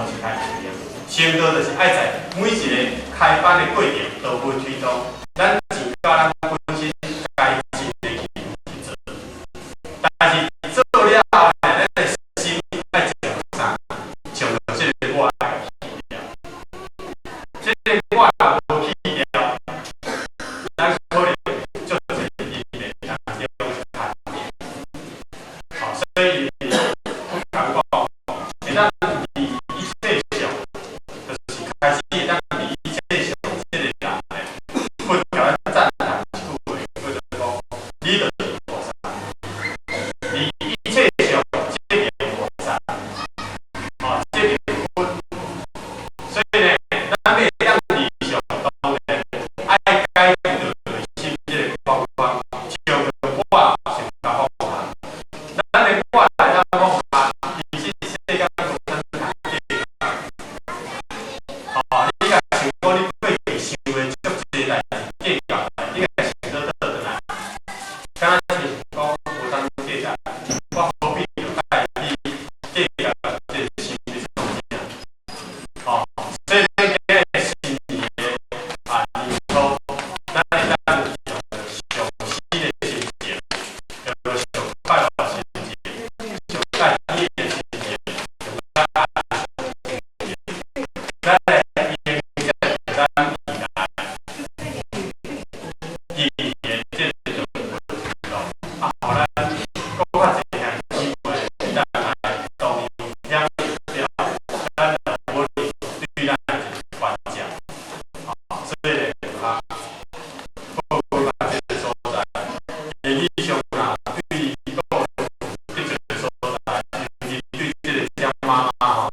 一代志啊。先導就是愛在每一个開班的過程都會推動，咱盡甲咱本身該盡的義務去做。但是做了後，咱的心愛將啥？將著這個我愛去掉。這個我若無去掉，咱可能足濟因緣當中牽連。好，所以不敢講，會當佇一切相，就是開始會當佇一切相這個人咧，佛共咱讚嘆一句話，叫做講：你就是菩薩，離一切相即名菩薩，哦，即名佛。所以呢，咱欲會當離相，當然愛解除內心這個框框，將我先共放下。咱的我會當放下，其實世間無啥物通計較。哦，你若想講你過去想的足濟代誌計較代，你若想倒倒轉來，敢若是講無啥物價值，我何必著愛去計較這個心咧創啥？哦，所以咱今日新年的年初，咱會當用上新的心情，叫做上快樂心情，上愛天的心情，上愛心情，咱來迎接咱未來今年這個重要，予咱閣較濟項機會，會當來同樣了，咱就無對咱一個關照，所以咧，報告到這個所在，言語上若對閣得罪的所在，尤其對這個江媽媽吼，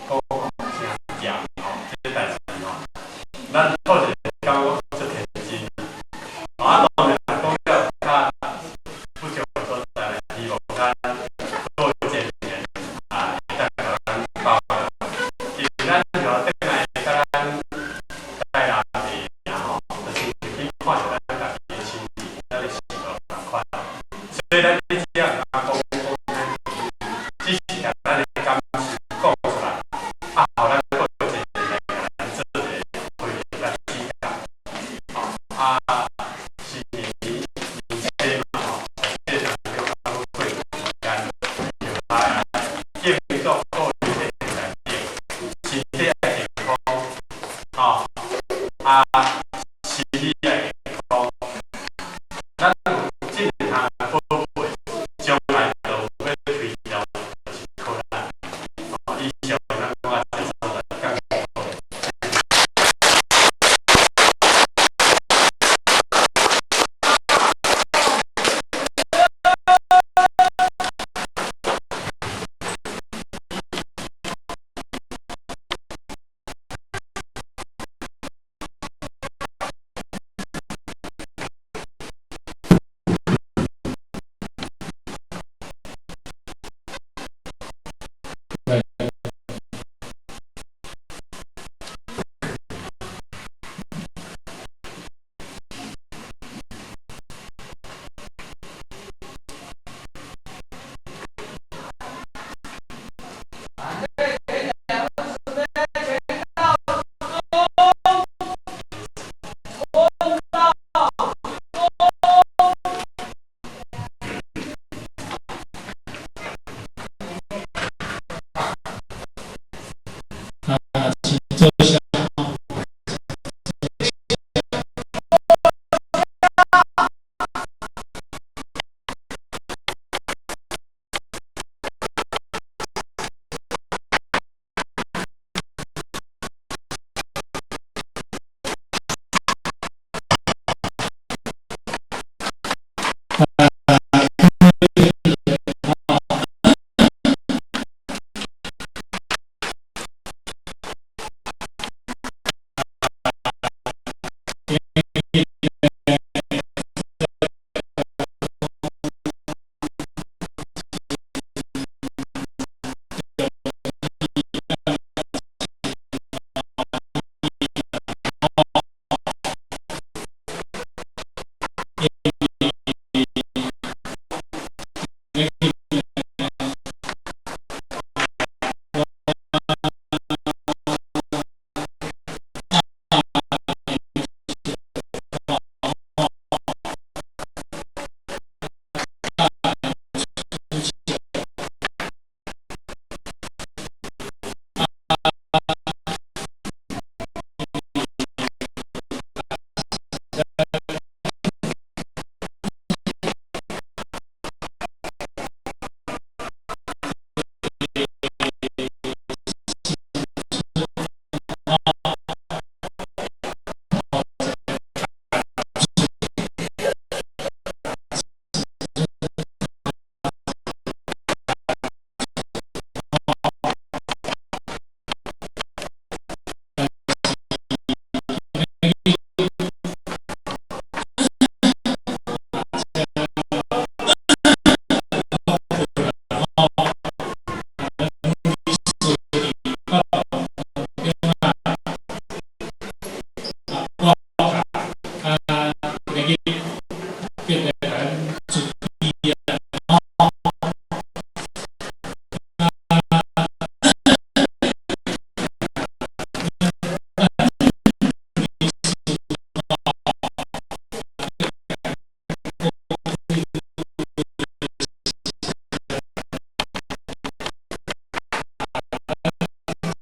閣誠嚴吼，這個代誌吼，咱透一個感覺足天真。當然講了較不足的所在，希望咱各位見面會當共咱包容。其實咱就轉來佮咱台南的吼，就是去看著咱家己的親戚，咱的時代仝款。所以咱你只要毋通講講，只是共咱的感受講出來，予咱各一個來共咱做一個批評佮指教。新年年初嘛吼，在這當中啊，閣過時間，就來敬祝各位在內底身體愛健康，心理愛健康。咱有這兩項寶貝，將來就有欲推動，就是可能。以上咱講到這所在，感謝各位。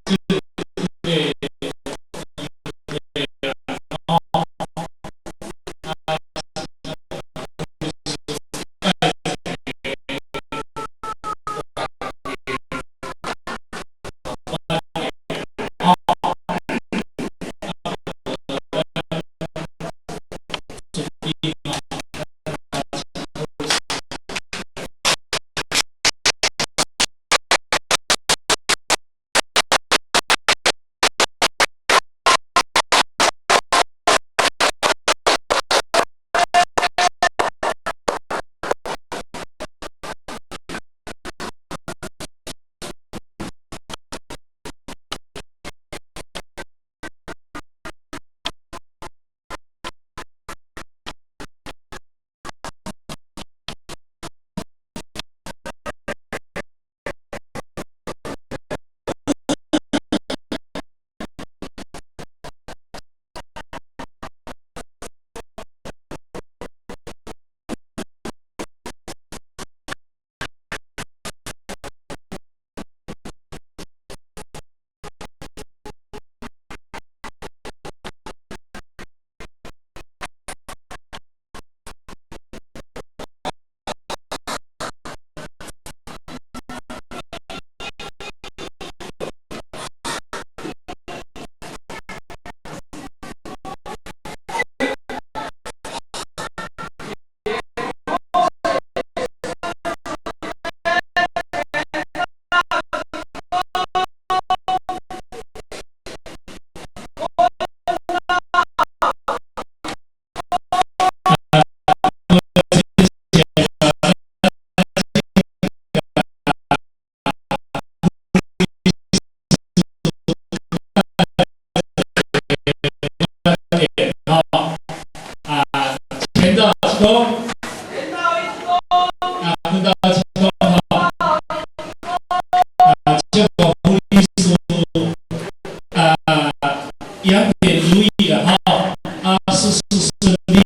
這個吼，啊，吼，啊，前到一公，啊，分到一公吼，啊，祝福胡律師啊，養眼如意啦吼，啊，事事順利。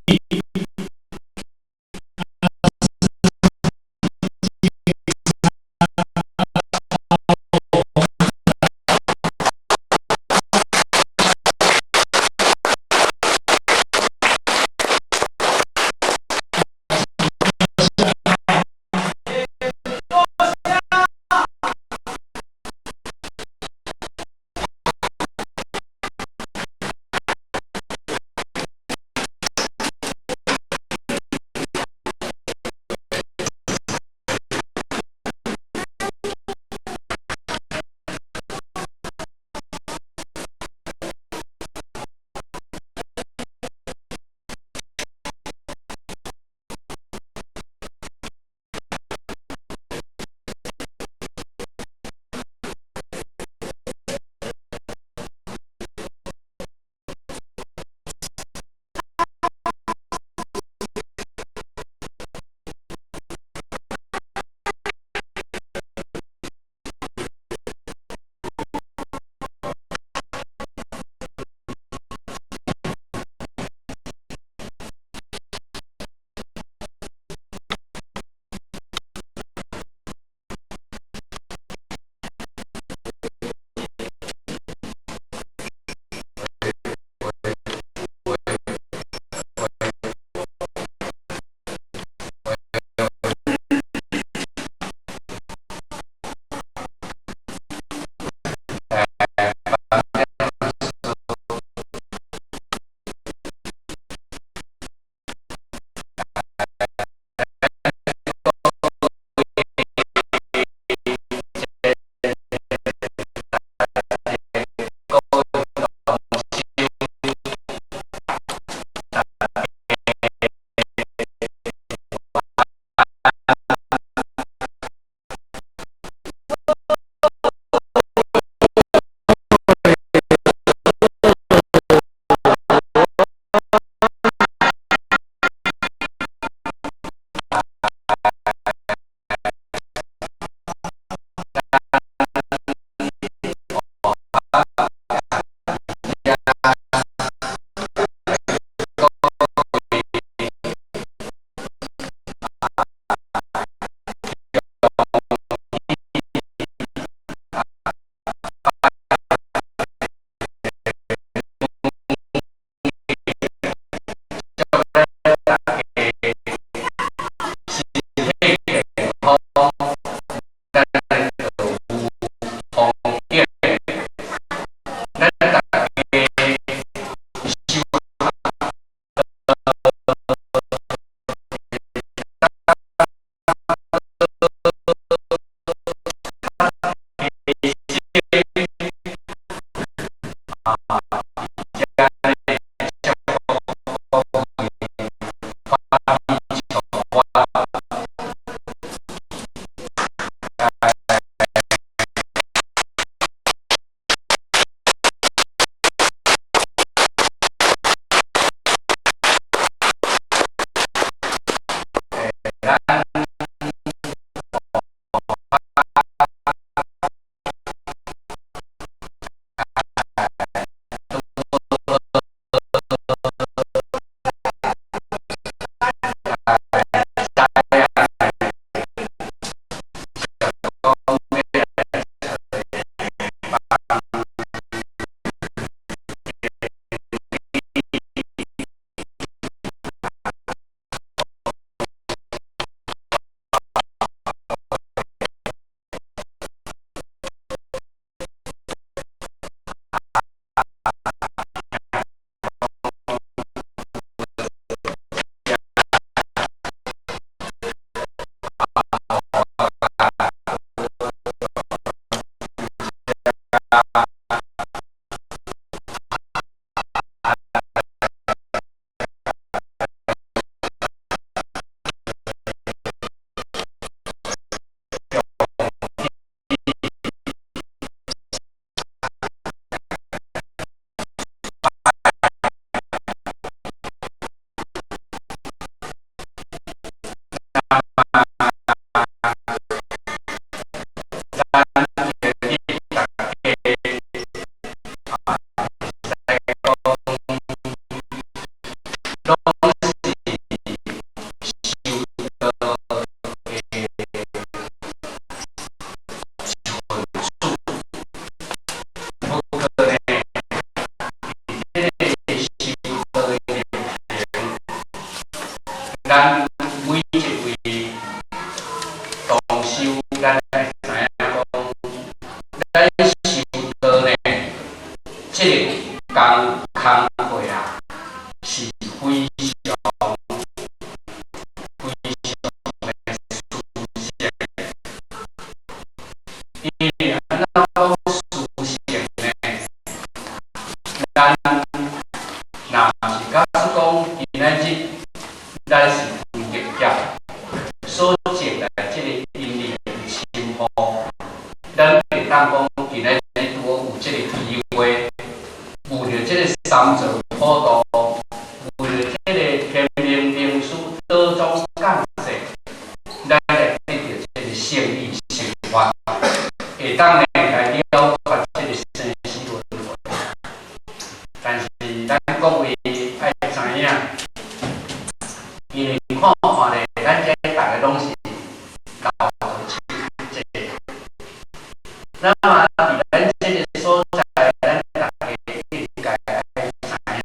咱每一位同修，咱愛知影講，咱修道呢，這個工工課啊，是非常非常的殊勝。因為按怎講殊勝呢？咱若是假使講今仔日，咱是功德業所種來這個因緣深厚，咱會當講今仔日拄好有這個機會，遇著這個三座普渡，遇著這個天明明師道宗降世，咱來得著這個聖義聖法，會當呢來了脫這個生死輪迴。但是咱各位愛知影，因為看看咧，咱遮逐个攏是老道真濟。那麼佇咱這個所在，咱逐家應該愛知影，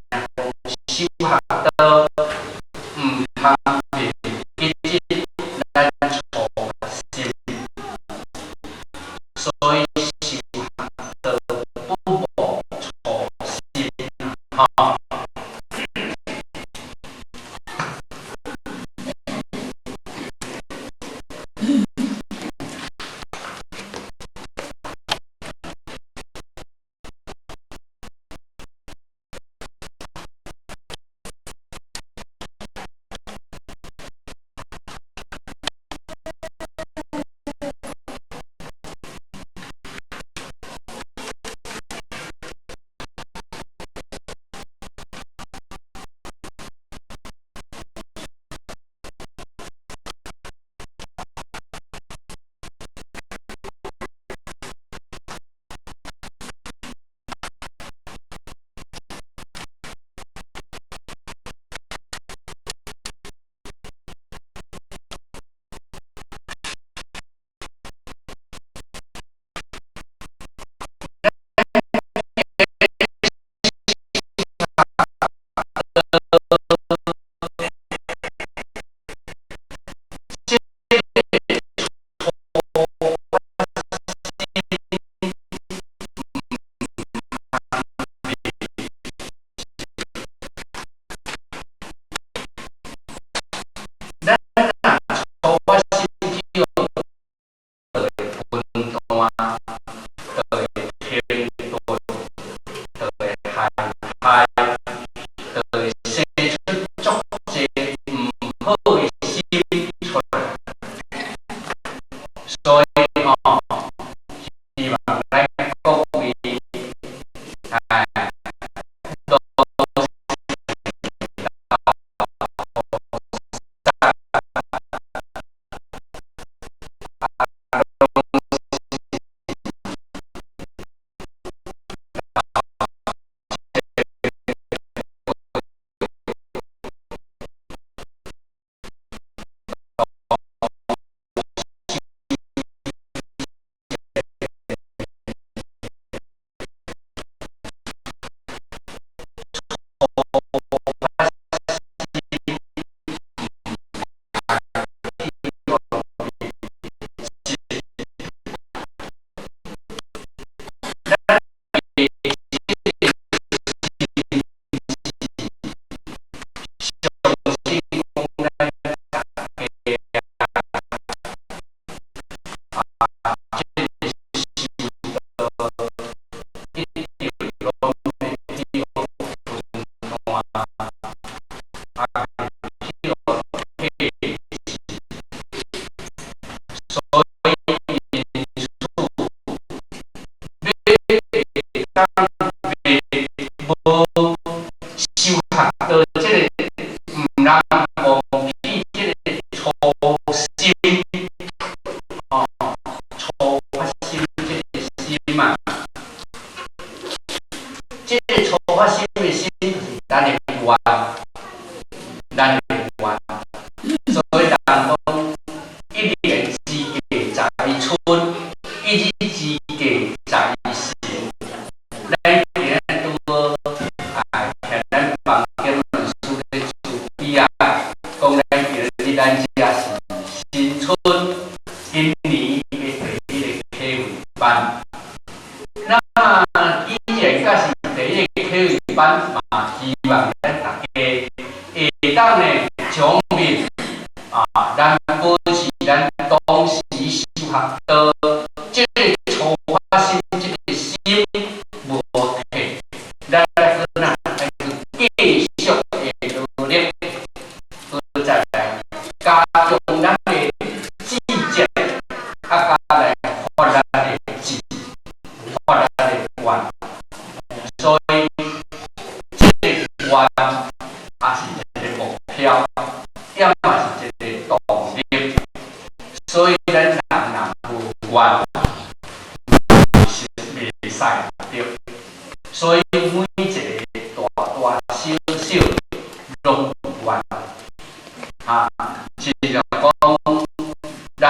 發心的心，就是咱的願，咱的願。所以人講，一年之計在於春，一日之計在於晨。咱今仔拄好啊，聽咱房間律師咧慈悲啊，講咱今日咱遮是新春今年的第一個啟慧班。那既然閣是第一個啟慧班，嘛希望咱大家會當呢將面啊，咱保持咱當時修學道，這個初發心，這個心無退，咱來去哪？來去繼續的努力，閣再來加強咱的志節，啊，加來發咱的志，發咱的願。所以，這個願也是一個目標，也嘛是一個動力。所以，咱人若無願，是袂使著。所以，每一個大大小小攏有願。啊，親像講，咱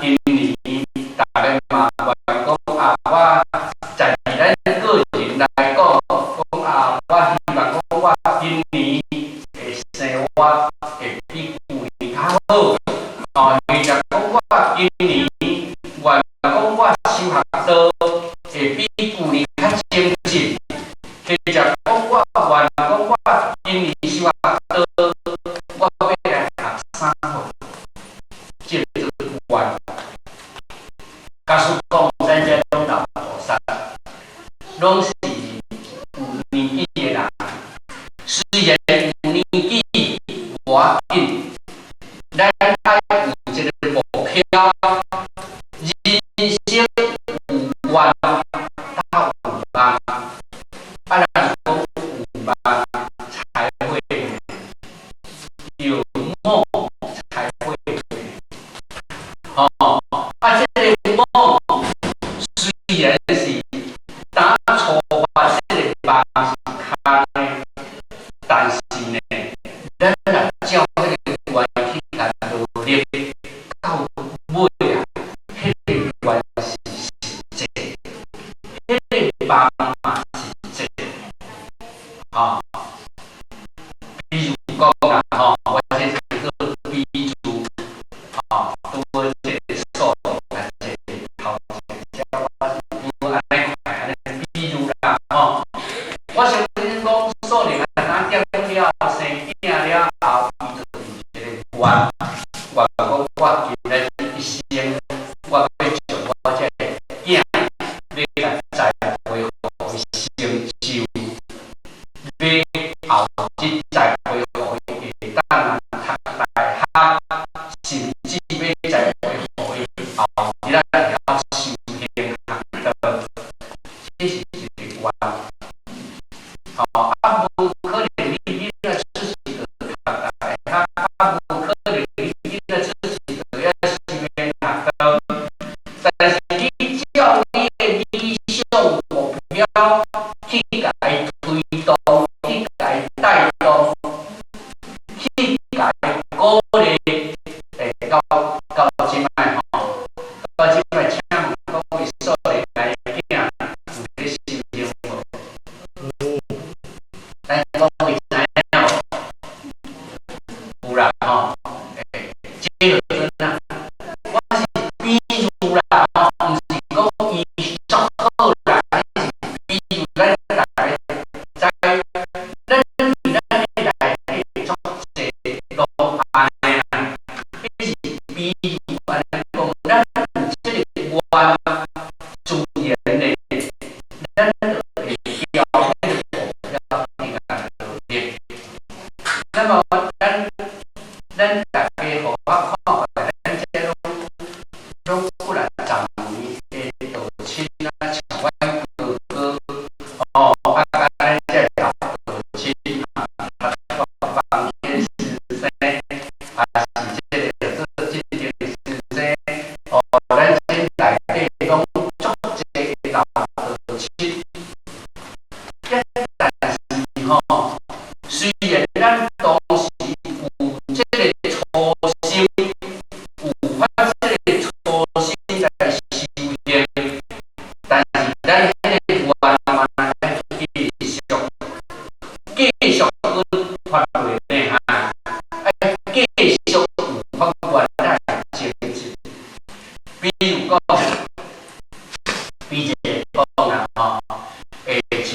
今年逐家嘛願講啊，我在咱個人來講，講啊，我希望講我今年的生活會比舊年較好。哦，或者講我今年願講我修學道會比舊年較精進，或者講我願講我今年修學道，我欲來學啥貨，這個做願。假使講咱這攏老菩薩，攏是有年紀的人，雖然有年紀無要緊，咱愛有一個目標，人生有願才有夢，啊，若是講有夢才會有夢才會哦，啊，這個夢雖然是當初發這個夢是空的，但是呢，咱若照彼個願去共努力，到尾啊，彼個願是實際，彼個夢嘛是實際，吼。比如講啦，吼，我這是做比喻，吼，拄好這個數字啊，這個頭前，這我是拄按呢看，按呢比喻啦，吼。我相信講，數年啊，咱結婚了，生囝了後，伊就有一個願，願講我今仔一生，我欲將我這个囝，欲共栽培予伊成就，欲後日栽培予伊會當讀大學，甚至欲栽培予伊後日會曉修行學道，這是一個願。吼，啊，無可能你囡仔出世就讀大學，啊，無可能你囡仔出世就曉修行學道。但是你照你的理想目標去共伊推動，去共伊帶動，去共伊鼓勵，會到到這擺吼，到這擺，請問各位數年來的囝有咧修行無？咱各位知影無？有啦吼，欸，這個陣啊，我是比喻啦吼，毋是講伊足好啦，是比喻咱逐家知，咱咱的內底足濟攏按呢啦，彼是比喻按呢講，咱有這個願，自然的，咱就會朝彼個目標去共努力。那麼，咱逐家予我看看，咱這攏攏幾若十年的道親啊，像阮哥哥，哦，啊，佮咱這老道親啊，讀房間先生，啊是這個做這間先生，哦，咱這內底攏足濟老道親。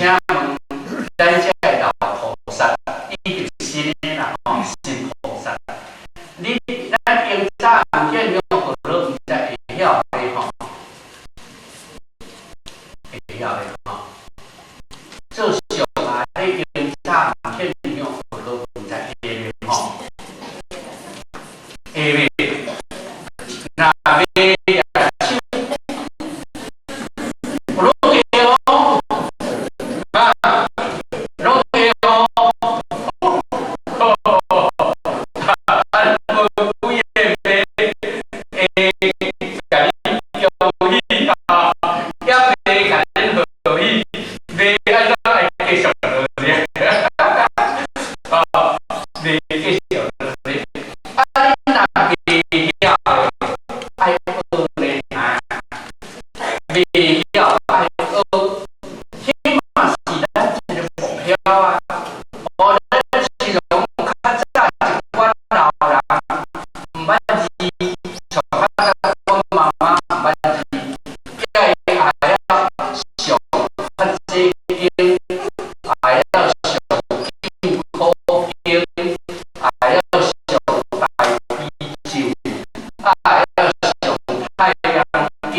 請問咱遮的老菩薩以及新的啦吼，新菩薩，你咱英早毋見香學了，毋知會曉袂吼？會曉袂吼？做俗啊，你英早毋見香學了，毋知會袂吼？會袂？若袂舉手，攏會哦，啊，攏會哦，啊，無幾个袂會共你恭喜啊，猶袂共恁賀喜，袂按怎會繼續落去？啊，袂繼續落去。啊，你若袂曉，愛學呢啊，袂曉愛學，彼嘛是咱一個目標啊。哦，咱是從較早一寡老人毋捌字，像較早阮媽媽毋捌字，叫伊會曉誦法濟經，會曉誦救苦經，會曉誦大悲咒，會曉誦太陽經，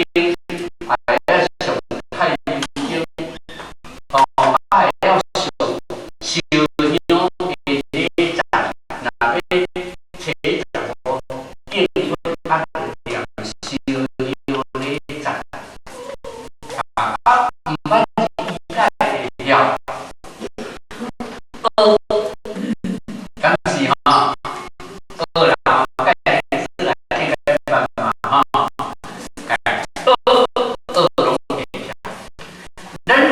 會曉誦太陰經，哦，會曉誦燒香的禮讚，若欲初十五敬佛啊，念燒香禮讚。啊，毋捌字伊敢會曉？學，敢是吼？學啦，改字來這個辦嘛吼，學學攏會曉。咱人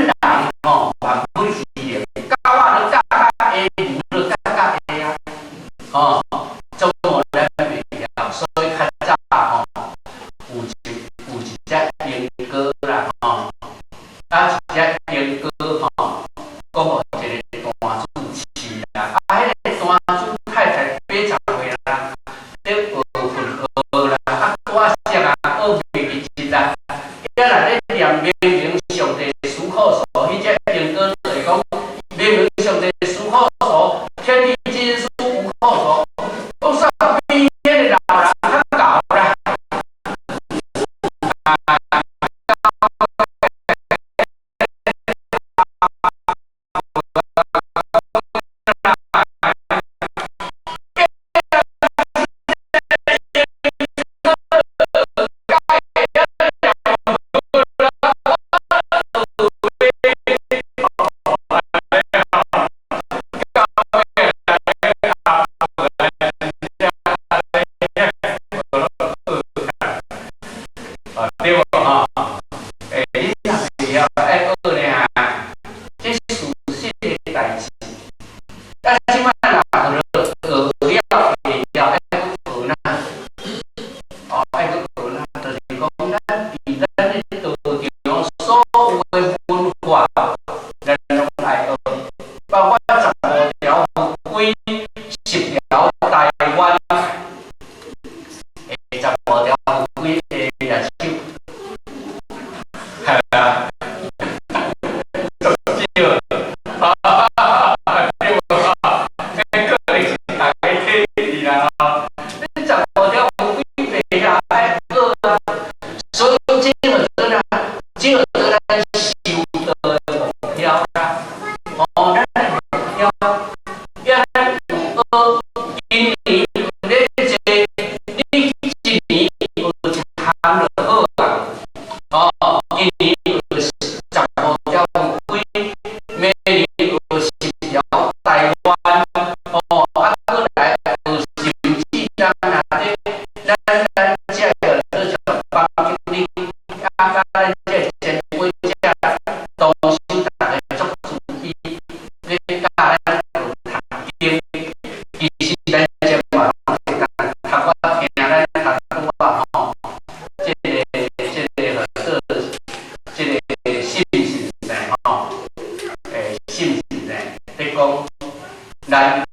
吼萬物之靈，狗仔都教較會，牛都教較會啊，吼，總無咱袂曉，所以較早吼有一隻鸚哥啦吼，啊一隻鸚哥吼，講予一個單主飼啦，啊，彼個單主太太80歲啦，咧學佛學啦，啊，大隻啊，學袂記得啦，啊，若咧念明明上帝思考所，彼隻鸚哥就會講明明上帝思考所，天地之書無可說，講煞比彼個老人較𠢕啦。啊，對無吼？欸，你若袂曉愛學呢啊，這事實的代誌。啊，這擺若學學了會曉，愛閣學哪？哦，愛閣學哪？就是講咱佇咱的道場所有的文化，咱攏愛學，包括15條佛規、10條大願，欸，15條佛規的舉手。係啊，足少，哈哈哈！對無吼？這可能是逐家體會啦吼。你15條佛規袂曉愛學啊，所以這個做啥？這個做咱修道的目標啦。哦，咱的目標，咱有學，今年毋咧坐，你一年學一項就好啊。哦，今年學15條佛規，明年學10條大願，哦，啊，閣來學甚至咱若咧，咱這個做像幫經理，啊，佮咱這前輩這同修逐家足慈悲，咧教咱學讀經，其實咱這嘛攏會當讀我聽咱讀拄仔吼，這個叫做這個信先生吼，欸，信先生咧講，咱